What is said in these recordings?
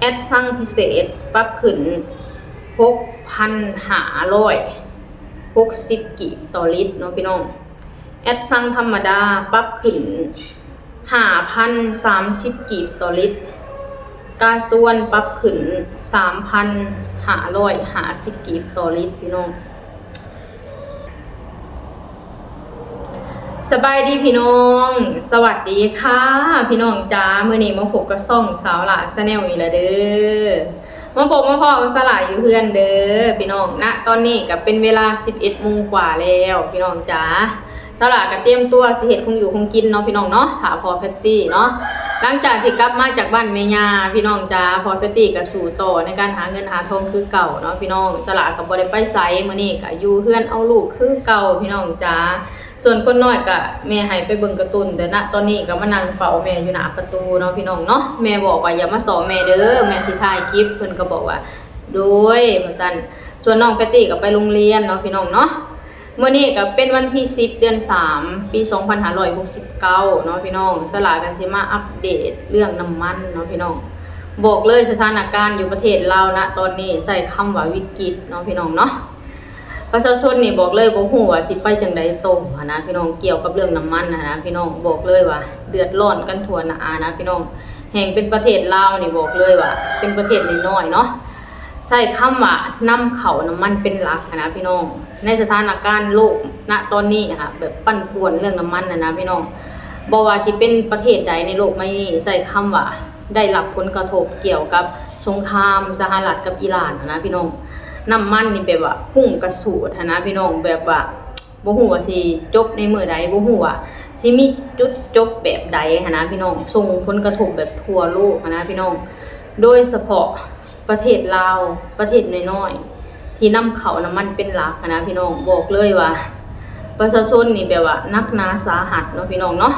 ແອດຊັງພິເສດປັບຂຶ້ນຫົກພັນຫ້າຮ້ອຍຫົກສິບກີບຕໍ່ລິດເນາະພີ່ນ້ອງ. ແອດຊັງທຳມະດາປັບຂຶ້ນຫ້າພັນສາມສິບກີບຕໍ່ລິດ. ກາຊວນປັບຂຶ້ນສາມພັນຫ້າຮ້ອຍຫ້າສິບກີບຕໍ່ລິດພີ່ນ້ອງ. ສະບາຍດີພີ່ນ້ອງ ສະຫວັດດີຄ່ະພີ່ນ້ອງຈ໋າ. ມື້ນີ້ມາພົບກັບຊ່ອງສາວຫຼ້າ Channel ອີກແລ້ວເດີ. ມາພົບມາພໍ້ກັບສາວຫຼ້າຢູ່ເຮືອນເດີພີ່ນ້ອງ. ນະຕອນນີ້ກໍເປັນເວລາສິບເອັດໂມງກວ່າແລ້ວພີ່ນ້ອງຈ໋າ. ສາວຫຼ້າກໍຕຽມຕົວຊິເຮັດຂອງຢູ່ຂອງກິນເນາະພີ່ນ້ອງເນາະ ຖ້າພໍ່ແພັດຕີ້ເນາະ. ຫຼັງຈາກທີ່ກັບມາຈາກບ້ານແມ່ຍ່າພີ່ນ້ອງຈ໋າ, ພໍ່ແພັດຕີ້ກໍສູ້ຕໍ່ໃນການຫາເງິນຫາທອງຄືເກົ່າເນາະພີ່ນ້ອງ. ສາວຫຼ້າກໍບໍ່ໄດ້ໄປໃສ, ມື້ນີ້ກໍຢູ່ເຮືອນເອົາລູກຄືເກົ່າພີ່ນ້ອງຈ໋າ. ສ່ວນຄົນນ້ອຍກະແມ່ໃຫ້ໄປເບິ່ງກາຕູນ, ແຕ່ນະຕອນນີ້ກໍມານັ່ງເຝົ້າແມ່ຢູ່ໜ້າປະຕູເນາະພີ່ນ້ອງເນາະ. ແມ່ບອກວ່າຢ່າມາສໍ້ແມ່ເດີ, ແມ່ຊິຖ່າຍຄລິບ. ເພິ່ນກໍບອກວ່າ ໂດຍ ວ່າຊັ້ນ. ສ່ວນນ້ອງແພັດຕີ້ກໍໄປໂຮງຮຽນເນາະພີ່ນ້ອງເນາະ. ມື້ນີ້ກໍເປັນວັນທີສິບ ເດືອນສາມ ປີສອງພັນຫ້າຮ້ອຍຫົກສິບເກົ້າເນາະພີ່ນ້ອງ. ສາວຫຼ້າກໍຊິມາອັບເດດເລື່ອງນ້ຳມັນເນາະພີ່ນ້ອງ. ບອກເລີຍສະຖານະການຢູ່ປະເທດລາວນະຕອນນີ້ ໃຊ້ຄຳວ່າວິກິດເນາະພີ່ນ້ອງເນາະ. ປະຊາຊົນນີ້ບອກເລີຍບໍ່ຮູ້ວ່າຊິໄປຈັ່ງໃດຕໍ່ຫັ້ນນະພີ່ນ້ອງ, ກ່ຽວກັບເລື່ອງນ້ຳມັນຫັ້ນນະພີ່ນ້ອງ. ບອກເລີຍວ່າເດືອດຮ້ອນກັນທົ່ວໜ້ານະພີ່ນ້ອງ. ແຮ່ງເປັນປະເທດລາວນີ້ບອກເລີຍວ່າເປັນປະເທດນ້ອຍໆເນາະ, ໃຊ້ຄຳວ່ານຳເຂົ້ານ້ຳມັນເປັນຫຼັກຫັ້ນນະພີ່ນ້ອງ. ໃນສະຖານະການໂລກນະຕອນນີ້ຫັ້ນນະ ແບບປັ່ນປ່ວນເລື່ອງນ້ຳມັນຫັ້ນນະພີ່ນ້ອງ, ບໍ່ວ່າຊິເປັນປະເທດໃດໃນໂລກໃບນີ້ ໃຊ້ຄຳວ່າ ໄດ້ຮັບຜົນກະທົບກ່ຽວກັບສົງຄາມສະຫະລັດກັບອີຣານຫັ້ນນະພີ່ນ້ອງ. ນ້ຳມັນນີ້ແບບວ່າພຸ່ງກະສູດຫັ້ນນະພີ່ນ້ອງ, ແບບວ່າບໍ່ຮູ້ວ່າຊິຈົບໃນມື້ໃດ, ບໍ່ຮູ້ວ່າຊິມີຈຸດຈົບແບບໃດຫັ້ນນະພີ່ນ້ອງ. ສົ່ງຜົນກະທົບແບບທົ່ວໂລກຫັ້ນນະພີ່ນ້ອງ, ໂດຍສະເພາະປະເທດລາວ, ປະເທດນ້ອຍໆ ທີ່ນຳເຂົ້ານ້ຳມັນເປັນຫຼັກຫັ້ນນະພີ່ນ້ອງ. ບອກເລີຍວ່າປະຊາຊົນນີ້ແບບວ່າໜັກໜາສາຫັດເນາະພີ່ນ້ອງເນາະ.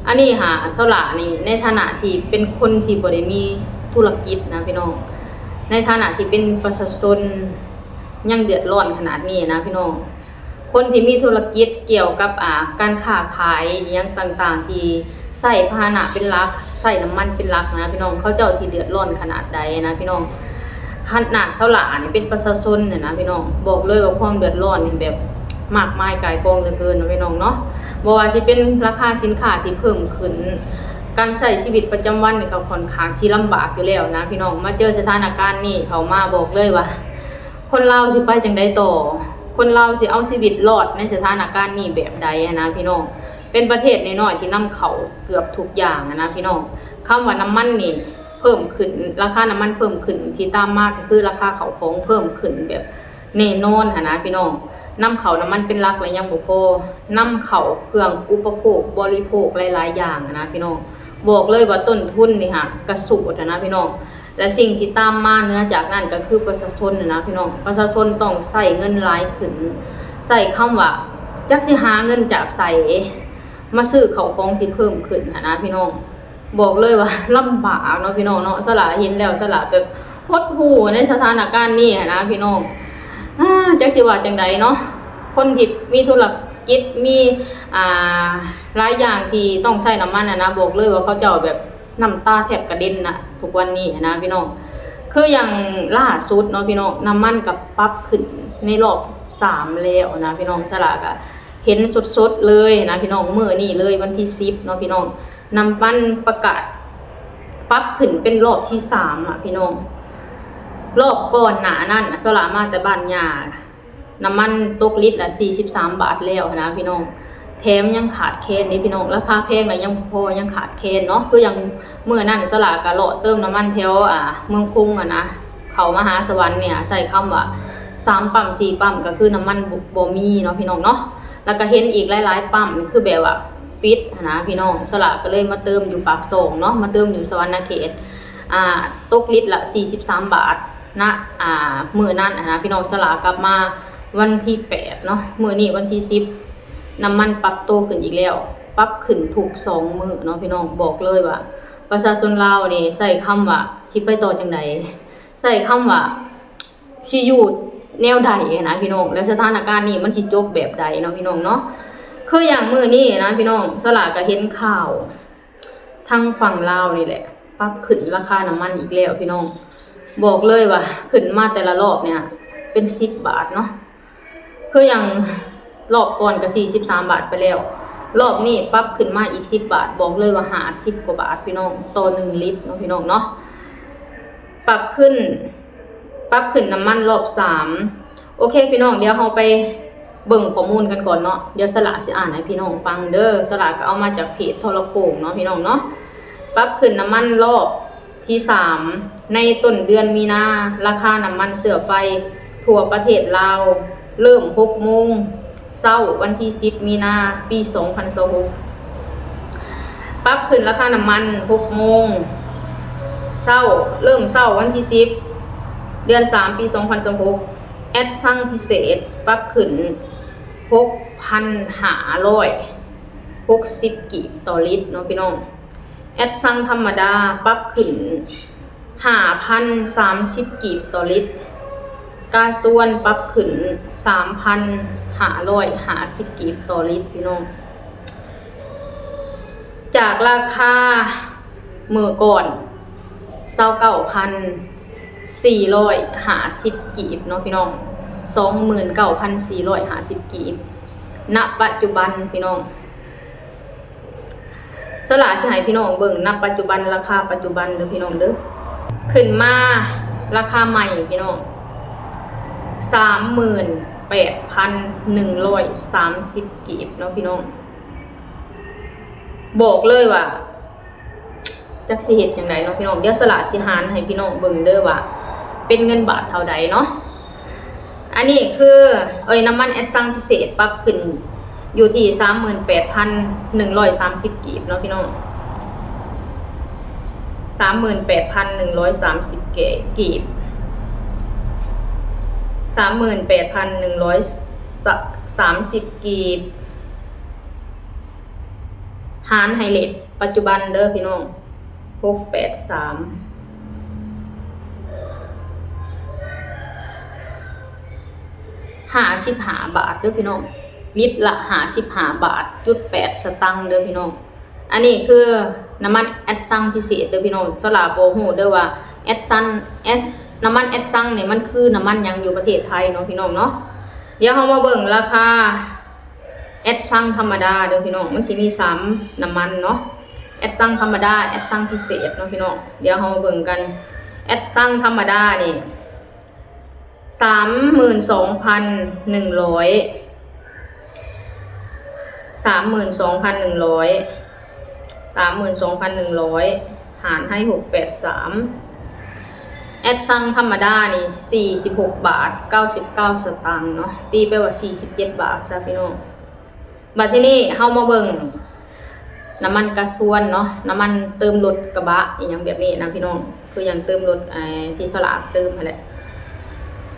ອັນນີ້ຫາ ສາວຫຼ້ານີ້ໃນຖານະທີ່ເປັນຄົນທີ່ບໍ່ໄດ້ມີທຸລະກິດນະພີ່ນ້ອງ, ໃນຖານະທີ່ເປັນປະຊາຊົນຍັງເດືອດຮ້ອນຂະໜາດນີ້ນະພີ່ນ້ອງ. ຄົນທີ່ມີທຸລະກິດກ່ຽວກັບ ອ່າ ການຄ້າຂາຍອີ່ຫຍັງຕ່າງໆ ທີ່ໃຊ້ພາຫະນະເປັນຫຼັກ, ໃຊ້ນ້ຳມັນເປັນຫຼັກນະພີ່ນ້ອງ, ເຂົາເຈົ້າຊິເດືອດຮ້ອນຂະໜາດໃດນະພີ່ນ້ອງ. ຂະໜາດສາວຫຼ້ານີ້ເປັນປະຊາຊົນຫັ້ນນະພີ່ນ້ອງ, ບອກເລີຍວ່າຄວາມເດືອດຮ້ອນນີ້ແບບມາກມາຍກ່າຍກອງເຫຼືອເກີນເນາະພີ່ນ້ອງເນາະ. ບໍ່ວ່າຊິເປັນລາຄາສິນຄ້າທີ່ເພີ່ມຂຶ້ນ, ການໃຊ້ຊີວິດປະຈຳວັນນີ້ກໍຂ້ອນຂ້າງຊິລຳບາກຢູ່ແລ້ວນະພີ່ນ້ອງ, ມາເຈີສະຖານະການນີ້ເຂົ້າມາ ບອກເລີຍວ່າ ຄົນລາວຊິໄປຈັ່ງໃດຕໍ່? ຄົນລາວຊິເອົາຊີວິດລອດໃນສະຖານະການນີ້ແບບໃດຫັ້ນນະພີ່ນ້ອງ? ເປັນປະເທດນ້ອຍໆທີ່ນຳເຂົ້າເກືອບທຸກຢ່າງຫັ້ນນະພີ່ນ້ອງ. ຄຳວ່ານ້ຳມັນນີ້ເພີ່ມຂຶ້ນ, ລາຄານ້ຳມັນເພີ່ມຂຶ້ນ, ທີ່ຕາມມາກໍຄືລາຄາເຂົ້າຂອງເພີ່ມຂຶ້ນແບບແນ່ນອນຫັ້ນນະພີ່ນ້ອງ. ນຳເຂົ້ານ້ຳມັນເປັນຫຼັກແລ້ວຍັງບໍ່ພໍ, ນຳເຂົ້າເຄື່ອງອຸປະໂພກບໍລິໂພກຫຼາຍໆຢ່າງຫັ້ນນະພີ່ນ້ອງ. ບອກເລີຍວ່າຕົ້ນທຶນນີ້ຫາກະສູດຫັ້ນນະພີ່ນ້ອງ. ແລະ ສິ່ງທີ່ຕາມມາເໜືອຈາກນັ້ນກໍຄືປະຊາຊົນຫັ້ນນະພີ່ນ້ອງ, ປະຊາຊົນຕ້ອງໃຊ້ເງິນຫຼາຍຂຶ້ນ, ໃຊ້ຄຳວ່າຈັກຊິຫາເງິນຈາກໃສມາຊື້ເຂົ້າຂອງທີ່ເພີ່ມຂຶ້ນຫັ້ນນະພີ່ນ້ອງ. ບອກເລີຍວ່າລຳບາກເນາະພີ່ນ້ອງເນາະ, ສາວຫຼ້າເຫັນແລ້ວສາວຫຼ້າແບບຫົດຫູ່ໃນສະຖານະການນີ້ຫັ້ນນະພີ່ນ້ອງ. ອາ ຈັກຊິວ່າຈັ່ງໃດເນາະ, ຄົນທີ່ມີທຸລະກິດ ມີ ອ່າ ຫຼາຍຢ່າງທີ່ຕ້ອງໃຊ້ນ້ຳມັນຫັ້ນນະ, ບອກເລີຍວ່າເຂົາເຈົ້າແບບ ນ້ຳຕາແທບກະເດັນນະ ທຸກວັນນີ້ນະພີ່ນ້ອງ. ຄືຢ່າງລ່າສຸດເນາະພີ່ນ້ອງ, ນ້ຳມັນກໍປັບຂຶ້ນໃນລອບສາມແລ້ວນະພີ່ນ້ອງ, ສາວຫຼ້າກໍເຫັນສົດໆເລີຍນະພີ່ນ້ອງ. ມື້ນີ້ເລີຍ ວັນທີສິບເນາະພີ່ນ້ອງ, ນ້ຳມັນປະກາດປັບຂຶ້ນເປັນລອບທີສາມອະພີ່ນ້ອງ. ລອບກ່ອນໜ້ານັ້ນ ສາວຫຼ້າມາແຕ່ບ້ານຍ່າ ນ້ຳມັນຕົກລິດລະສີ່ສິບສາມບາດແລ້ວຫັ້ນນະພີ່ນ້ອງ, ແຖມຍັງຂາດແຄນເດ້ພີ່ນ້ອງ. ລາຄາແພງລະຍັງບໍ່ພໍ, ຍັງຂາດແຄນເນາະ. ຄືຢ່າງມື້ນັ້ນສາວຫຼ້າກະເລາະເຕີມນ້ຳມັນແຖວ ອ່າ ເມືອງຄົງຫັ້ນນະ, ເຂົ້າມະຫາສະຫວັນນີ້ ໃຊ້ຄຳວ່າສາມປ້ຳສີ່ປ້ຳ ກະຄືນ້ຳມັນບໍ່ ບໍ່ມີເນາະພີ່ນ້ອງເນາະ. ລະກະເຫັນອີກຫຼາຍໆປ້ຳ ຄືແບບວ່າປິດຫັ້ນນະພີ່ນ້ອງ, ສາວຫຼ້າກະເລີຍມາເຕີມຢູ່ປາກຊ່ອງເນາະ, ມາເຕີມຢູ່ສະຫວັນນະເຂດ ອ່າ ຕົກລິດລະສີ່ສິບສາມບາດ ນະ ອ່າ ມື້ນັ້ນຫັ້ນນະພີ່ນ້ອງ. ສາວຫຼ້າກັບມາວັນທີແປດເນາະ, ມື້ນີ້ວັນທີສິບ ນ້ຳມັນປັບໂຕຂຶ້ນອີກແລ້ວ, ປັບຂຶ້ນທຸກສອງມື້ເນາະພີ່ນ້ອງ. ບອກເລີຍວ່າປະຊາຊົນລາວນີ້ໃຊ້ຄຳວ່າຊິໄປຕໍ່ຈັ່ງໃດ, ໃຊ້ຄຳວ່າຊິຢູ່ແນວໃດຫັ້ນນະພີ່ນ້ອງ, ແລ້ວສະຖານະການນີ້ມັນຊິຈົບແບບໃດເນາະພີ່ນ້ອງເນາະ. ຄືຢ່າງມື້ນີ້ນະພີ່ນ້ອງ, ສາວຫຼ້າກະເຫັນຂ່າວ ທາງຝັ່ງລາວນີ້ແຫຼະ ປັບຂຶ້ນລາຄານ້ຳມັນອີກແລ້ວພີ່ນ້ອງ. ບອກເລີຍວ່າຂຶ້ນມາແຕ່ລະລອບເນີ້ຍເປັນສິບບາດເນາະ. ຄືຢ່າງລອບກ່ອນກໍສີ່ສິບສາມບາດໄປແລ້ວ, ລອບນີ້ປັບຂຶ້ນມາອີກສິບບາດ, ບອກເລີຍວ່າຫ້າສິບກວ່າບາດພີ່ນ້ອງ ຕໍ່ໜຶ່ງລິດເນາະພີ່ນ້ອງເນາະ. ປັບຂຶ້ນ ປັບຂຶ້ນນ້ຳມັນລອບສາມ. ໂອເຄພີ່ນ້ອງ, ດຽວເຮົາໄປເບິ່ງຂໍ້ມູນກັນກ່ອນເນາະ. ດຽວສະຫຼາຊິອ່ານໃຫ້ພີ່ນ້ອງຟັງເດີ. ສະຫຼາກໍເອົາມາຈາກເພຈໂທລະໂຂ່ງເນາະພີ່ນ້ອງເນາະ. ປັບຂຶ້ນນ້ຳມັນລອບທີສາມ ໃນຕົ້ນເດືອນມີນາ, ລາຄານ້ຳມັນເຊື້ອໄຟທົ່ວປະເທດລາວ ເລີ່ມຫົກໂມງເຊົ້າວັນທີສິບມີນາ ປີສອງພັນຊາວຫົກ. ປັບຂຶ້ນລາຄານ້ຳມັນຫົກໂມງເຊົ້າ, ເລີ່ມເຊົ້າວັນທີສິບ ເດືອນສາມ ປີສອງພັນຊາວຫົກ. ແອັດຊັງພິເສດປັບຂຶ້ນຫົກພັນຫ້າຮ້ອຍຫົກສິບກີບຕໍ່ລິດເນາະພີ່ນ້ອງ. ແອັດຊັງທຳມະດາປັບຂຶ້ນຫ້າພັນສາມສິບກີບຕໍ່ລິດ, ກາຊວນປັບຂຶ້ນສາມພັນຫ້າຮ້ອຍຫ້າສິບກີບຕໍ່ລິດພີ່ນ້ອງ. ຈາກລາຄາເມື່ອກ່ອນ ຊາວເກົ້າພັນສີ່ຮ້ອຍຫ້າສິບກີບເນາະພີ່ນ້ອງ, ສອງໝື່ນເກົ້າພັນສີ່ຮ້ອຍຫ້າສິບກີບ ນະປັດຈຸບັນພີ່ນ້ອງ. ສະຫຼາຊິໃຫ້ພີ່ນ້ອງເບິ່ງນະປັດຈຸບັນ, ລາຄາປັດຈຸບັນເດີພີ່ນ້ອງເດີ. ຂຶ້ນມາລາຄາໃໝ່ພີ່ນ້ອງ ສາມໝື່ນແປດພັນໜຶ່ງຮ້ອຍສາມສິບກີບເນາະພີ່ນ້ອງ. ບອກເລີຍວ່າ ຈັກຊິເຮັດຈັ່ງໃດເນາະພີ່ນ້ອງ. ດຽວສະຫຼາຊິຫານໃຫ້ພີ່ນ້ອງເບິ່ງເດີວ່າເປັນເງິນບາດເທົ່າໃດເນາະ. ອັນນີ້ຄື ເອີຍ ນ້ຳມັນແອັດຊັງພິເສດປັບຂຶ້ນຢູ່ທີ່ສາມໝື່ນແປດພັນໜຶ່ງຮ້ອຍສາມສິບກີບເນາະພີ່ນ້ອງ, ສາມໝື່ນແປດພັນໜຶ່ງຮ້ອຍສາມສິບກີບ, ສາມໝື່ນແປດພັນໜຶ່ງຮ້ອຍສາມສິບກີບ ຫານໃຫ້ເລດປັດຈຸບັນເດີພີ່ນ້ອງ ຫົກແປດສາມ ຫ້າສິບຫ້າບາດເດີພີ່ນ້ອງ, ລິດລະຫ້າສິບຫ້າບາດຈຸດແປດສະຕັງເດີພີ່ນ້ອງ. ອັນນີ້ຄືນ້ຳມັນແອັດຊັງພິເສດເດີພີ່ນ້ອງ. ສະຫຼາບໍ່ຮູ້ເດີວ່າແອັດຊັງ ແອັດ ນ້ຳມັນແອັດຊັງນີ້ມັນຄືນ້ຳມັນຫຍັງຢູ່ປະເທດໄທເນາະພີ່ນ້ອງເນາະ. ດຽວເຮົາມາເບິ່ງລາຄາ ແອັດຊັງທຳມະດາເດີພີ່ນ້ອງ, ມັນຊິມີສາມນ້ຳມັນເນາະ, ແອັດຊັງທຳມະດາ ແອັດຊັງພິເສດເນາະພີ່ນ້ອງ. ດຽວເຮົາມາເບິ່ງກັນ ແອັດຊັງທຳມະດານີ້ ສາມໝື່ນສອງພັນໜຶ່ງຮ້ອຍ ສາມໝື່ນສອງພັນໜຶ່ງຮ້ອຍ ສາມໝື່ນສອງພັນໜຶ່ງຮ້ອຍ ຫານໃຫ້ຫົກແປດສາມ. ແອັດຊັງທຳມະດານີ້ ສີ່ສິບຫົກບາດເກົ້າສິບເກົ້າສະຕາງເນາະ, ຕີໄປວ່າສີ່ສິບເຈັດບາດຊະພີ່ນ້ອງ. ບັດທີນີ້ເຮົາມາເບິ່ງນ້ຳມັນກາຊວນເນາະ, ນ້ຳມັນເຕີມລົດກະບະອີ່ຫຍັງແບບນີ້ນະພີ່ນ້ອງ, ຄືຫຍັງເຕີມລົດ ເອີ ທີ່ສະຫຼາເຕີມຫັ້ນແຫຼະ.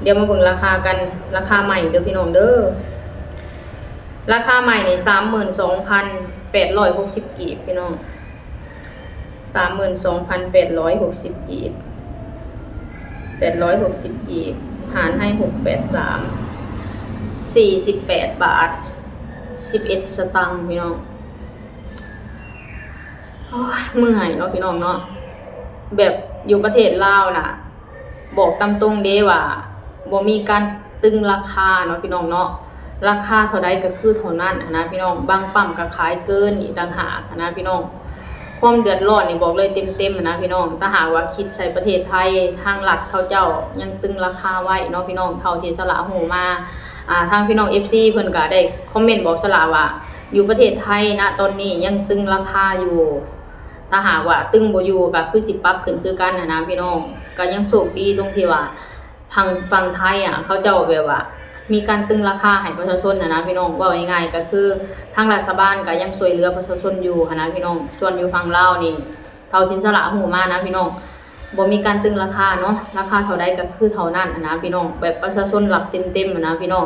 ດຽວມາເບິ່ງລາຄາກັນ, ລາຄາໃໝ່ເດີພີ່ນ້ອງເດີ. ລາຄາໃໝ່ນີ້ ສາມໝື່ນສອງພັນແປດຮ້ອຍຫົກສິບກີບພີ່ນ້ອງ, ສາມໝື່ນສອງພັນແປດຮ້ອຍຫົກສິບກີບ, ແປດຮ້ອຍຫົກສິບກີບ ຫານໃຫ້ຫົກແປດສາມ ສີ່ສິບແປດບາດສິບເອັດສະຕັງພີ່ນ້ອງ. ໂອ້ຍ ເມື່ອຍເນາະພີ່ນ້ອງເນາະ, ແບບຢູ່ປະເທດລາວນະ ບອກຕາມຕົງເດ້ວ່າບໍ່ມີການຕຶງລາຄາເນາະພີ່ນ້ອງເນາະ, ລາຄາເທົ່າໃດກໍຄືເທົ່ານັ້ນຫັ້ນນະພີ່ນ້ອງ. ບາງປ້ຳກໍຂາຍເກີນອີກຕ່າງຫາກຫັ້ນນະພີ່ນ້ອງ. ຄວາມເດືອດຮ້ອນນີ້ບອກເລີຍເຕັມໆຫັ້ນນະພີ່ນ້ອງ. ຖ້າຫາກວ່າຄິດໃສ່ປະເທດໄທ ທາງລັດເຂົາເຈົ້າຍັງຕຶງລາຄາໄວ້ເນາະພີ່ນ້ອງ, ເທົ່າທີ່ສະຫຼາຮູ້ມາ. ອ່າ ທາງພີ່ນ້ອງເອັຟຊີເພິ່ນກໍໄດ້ຄອມເມັນບອກສະຫຼາວ່າ ຢູ່ປະເທດໄທນະຕອນນີ້ຍັງຕຶງລາຄາຢູ່, ຖ້າຫາກວ່າຕຶງບໍ່ຢູ່ກໍຄືຊິປັບຂຶ້ນຄືກັນຫັ້ນນະພີ່ນ້ອງ. ກໍຍັງໂຊກດີຕົງທີ່ວ່າ ທາງຝັ່ງໄທອະ ເຂົາເຈົ້າແບບວ່າມີການຕຶງລາຄາໃຫ້ປະຊາຊົນຫັ້ນນະພີ່ນ້ອງ. ເວົ້າງ່າຍໆກໍຄືທາງລັດຖະບານກໍຍັງຊ່ວຍເຫຼືອປະຊາຊົນຢູ່ຫັ້ນນະພີ່ນ້ອງ. ສ່ວນຢູ່ຝັ່ງລາວນີ້ ເທົ່າທີ່ສະຫຼາຮູ້ມານະພີ່ນ້ອງ ບໍ່ມີການຕຶງລາຄາເນາະ, ລາຄາເທົ່າໃດກໍຄືເທົ່ານັ້ນຫັ້ນນະພີ່ນ້ອງ. ແບບປະຊາຊົນຮັບເຕັມໆຫັ້ນນະພີ່ນ້ອງ.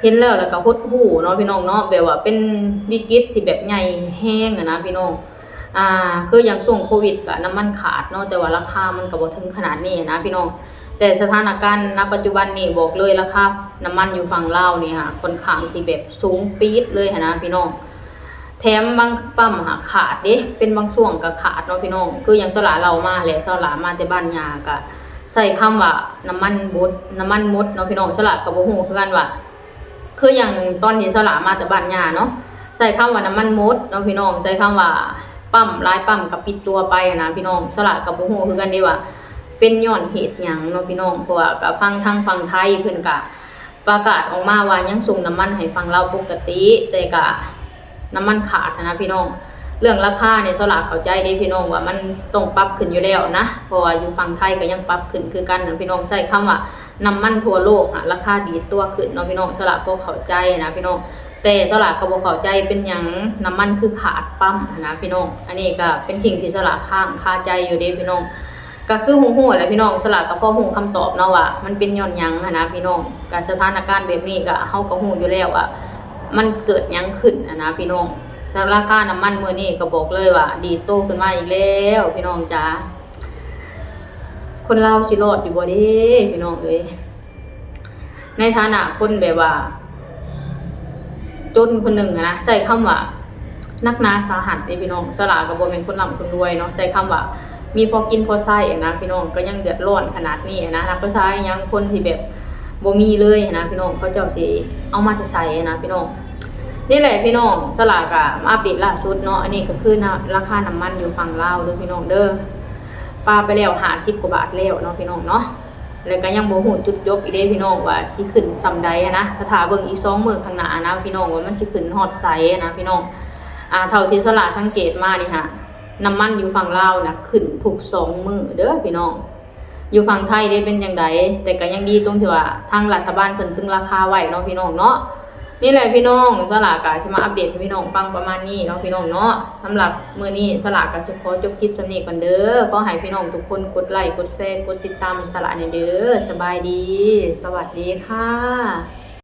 ເຫັນແລ້ວ ແລ້ວກໍຫົດຫູ່ເນາະພີ່ນ້ອງເນາະ, ແບບວ່າເປັນວິກິດທີ່ແບບໃຫຍ່ແຮງຫັ້ນນະພີ່ນ້ອງ. ອ່າ ຄືຢ່າງຊ່ວງໂຄວິດກໍນ້ຳມັນຂາດເນາະ, ແຕ່ວ່າລາຄາມັນກໍບໍ່ເຖິງຂະໜາດນີ້ນະພີ່ນ້ອງ. ແຕ່ສະຖານະການນະປັດຈຸບັນນີ້ ບອກເລີຍ ລາຄານ້ຳມັນຢູ່ຝັ່ງລາວນີ້ຫາ ຂ້ອນຂ້າງຊິແບບສູງປີດເລີຍຫັ້ນນະພີ່ນ້ອງ. ແຖມບາງປ້ຳຫາກຂາດເດ້ ເປັນບາງຊ່ວງກໍຂາດເນາະພີ່ນ້ອງ. ຄືຢ່າງສາວຫຼ້າເລົ່າມາແຫຼະ ສາວຫຼ້າມາແຕ່ບ້ານຍ່າກໍໃຊ້ຄຳວ່ານ້ຳມັນບົດ ນ້ຳມັນໝົດເນາະພີ່ນ້ອງ. ສາວຫຼ້າກໍບໍ່ຮູ້ຄືກັນວ່າ ຄືຢ່າງຕອນທີ່ສາວຫຼ້າມາແຕ່ບ້ານຍ່າເນາະ ໃຊ້ຄຳວ່ານ້ຳມັນໝົດເນາະພີ່ນ້ອງ ໃຊ້ຄຳວ່າປ້ຳ ຫຼາຍປ້ຳກໍປິດຕົວໄປຫັ້ນນະພີ່ນ້ອງ. ສາວຫຼ້າກໍບໍ່ຮູ້ຄືກັນເດ້ວ່າເປັນຍ້ອນເຫດຫຍັງເນາະພີ່ນ້ອງ ເພາະວ່າກໍຟັງທາງຝັ່ງໄທເພິ່ນກໍປະກາດອອກມາວ່າຍັງສົ່ງນ້ຳມັນໃຫ້ຝັ່ງລາວປົກກະຕິ ແຕ່ກໍນ້ຳມັນຂາດຫັ້ນນະພີ່ນ້ອງ. ເລື່ອງລາຄານີ້ສາວຫຼ້າເຂົ້າໃຈເດ້ພີ່ນ້ອງ ວ່າມັນຕ້ອງປັບຂຶ້ນຢູ່ແລ້ວນະ ເພາະວ່າຢູ່ຝັ່ງໄທກໍຍັງປັບຂຶ້ນຄືກັນນະພີ່ນ້ອງ. ໃຊ້ຄຳວ່າ ນ້ຳມັນທົ່ວໂລກຫາລາຄາດີດຕົວຂຶ້ນເນາະພີ່ນ້ອງ. ສາວຫຼ້າພໍເຂົ້າໃຈນະພີ່ນ້ອງ ແຕ່ສາວຫຼ້າກໍບໍ່ເຂົ້າໃຈເປັນຫຍັງນ້ຳມັນຄືຂາດປ້ຳຫັ້ນນະພີ່ນ້ອງ. ອັນນີ້ກໍເປັນສິ່ງທີ່ສາວຫຼ້າຄ້າງຄາໃຈຢູ່ເດ້ພີ່ນ້ອງ. ກໍຄືຮູ້ໆແຫຼະພີ່ນ້ອງ ສາວຫຼ້າກໍພໍຮູ້ຄຳຕອບເນາະວ່າມັນເປັນຍ້ອນຫຍັງຫັ້ນນະພີ່ນ້ອງ. ກໍສະຖານະການແບບນີ້ກໍ ເຮົາກໍຮູ້ຢູ່ແລ້ວວ່າມັນເກີດຫຍັງຂຶ້ນຫັ້ນນະພີ່ນ້ອງ. ແລ້ວລາຄານ້ຳມັນມື້ນີ້ກໍບອກເລີຍວ່າດີດໂຕຂຶ້ນມາອີກແລ້ວພີ່ນ້ອງຈ໋າ. ຄົນລາວຊິລອດຢູ່ບໍ່ເດ້ພີ່ນ້ອງເອີຍ. ໃນຖານະຄົນແບບວ່າຈົນຄົນໜຶ່ງຫັ້ນນະ ໃຊ້ຄຳວ່າໜັກໜາສາຫັດເດ້ພີ່ນ້ອງ. ສາວຫຼ້າກໍບໍ່ແມ່ນຄົນລ່ຳຄົນລວຍເນາະ ໃຊ້ຄຳວ່າມີພໍກິນພໍໃຊ້ຫັ້ນນະພີ່ນ້ອງ ກໍຍັງເດືອດຮ້ອນຂະໜາດນີ້ຫັ້ນນະ. ນັບພາສາຫຍັງ ຄົນທີ່ແບບບໍ່ມີເລີຍຫັ້ນນະພີ່ນ້ອງ ເຂົາເຈົ້າຊິເອົາມາແຕ່ໃສຫັ້ນນະພີ່ນ້ອງ. ນີ້ແຫຼະພີ່ນ້ອງ ສາວຫຼ້າກໍມາອັບເດດລ່າສຸດເນາະ. ອັນນີ້ກໍຄືນະ ລາຄານ້ຳມັນຢູ່ຝັ່ງລາວເດີພີ່ນ້ອງເດີ ປາໄປແລ້ວຫ້າສິບກວ່າບາດແລ້ວເນາະພີ່ນ້ອງເນາະ. ແລ້ວກໍຍັງບໍ່ຮູ້ຈຸດຈົບອີກເດ້ພີ່ນ້ອງ ວ່າຊິຂຶ້ນສ່ຳໃດຫັ້ນນະ. ຖ້າຖ້າເບິ່ງອີກສອງມື້ຂ້າງໜ້າຫັ້ນນະພີ່ນ້ອງ ວ່າມັນຊິຂຶ້ນຮອດໃສຫັ້ນນະພີ່ນ້ອງ. ອ່າ ເທົ່າທີ່ສາວຫຼ້າສັງເກດມານີ້ຫະ ນ້ຳມັນຢູ່ຝັ່ງລາວນະຂຶ້ນທຸກສອງມື້ເດີພີ່ນ້ອງ. ຢູ່ຝັ່ງໄທເດ້ເປັນຈັ່ງໃດ? ແຕ່ກໍຍັງດີຕົງທີ່ວ່າທາງລັດຖະບານເພິ່ນຕຶງລາຄາໄວ້ເນາະພີ່ນ້ອງເນາະ. ນີ້ແຫຼະພີ່ນ້ອງ ສາວຫຼ້າກໍຊິມາອັບເດດໃຫ້ພີ່ນ້ອງຟັງປະມານນີ້ເນາະພີ່ນ້ອງເນາະ. ສຳລັບມື້ນີ້ສາວຫຼ້າກໍຊິຂໍຈົບຄລິບສ່ຳນີ້ກ່ອນເດີ. ຂໍໃຫ້ພີ່ນ້ອງທຸກຄົນກົດໄລ ກົດແຊ ກົດຕິດຕາມສາວຫຼ້າແດ່ເດີ. ສະບາຍດີ ສະຫວັດດີຄ່ະ.